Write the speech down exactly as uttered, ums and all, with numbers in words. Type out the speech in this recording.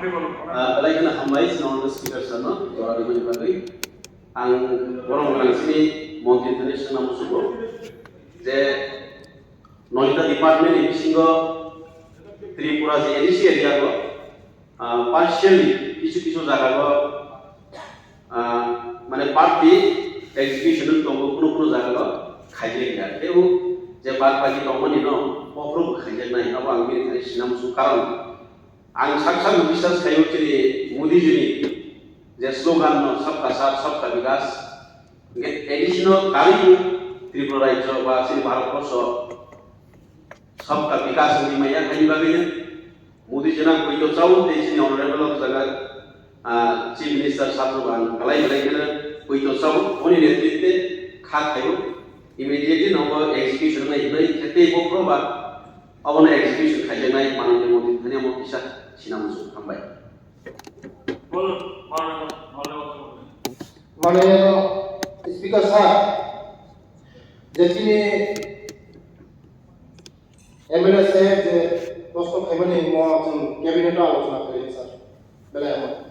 Ah, belai kheno hambai, Honorable Speaker sir no jora rimani bagwi. Ang borok rang sini montri thani swngna musugo je noita department ni bisingo Tripura je A D C area go, ah, partially kisu kisu jaga go, ah, mane party execution tongo, kuno kuno jaga go khaijak ya. Tebo je bad baki tongmani no bokhorok bo khaijaknai, abo ang bini thani swngna musugo, karon ang sak sak biswas khaio chini Modi ji ni je slogan no Sabka Saath Sabka Vikas, hingke A D C no karwi Tripura rajyo ba chini Bharat borsho Sabka Vikas wngwi manya, haini bagwino Modi jena poito chao tei chini honorable o jaga, ah, Chief Minister sabo ang belai belai kheno poito chao, boni netritwe kha khaio, immediately nogo execution nai hinwi khe tei bo proba obono execution khaijaknai manwi mantri thani omo kisa sinamung hambai. Mane Speaker sir, je chini M L A saheb je prosto khaimani mo chwng cabinet o alochona khlai sir. Belai amo.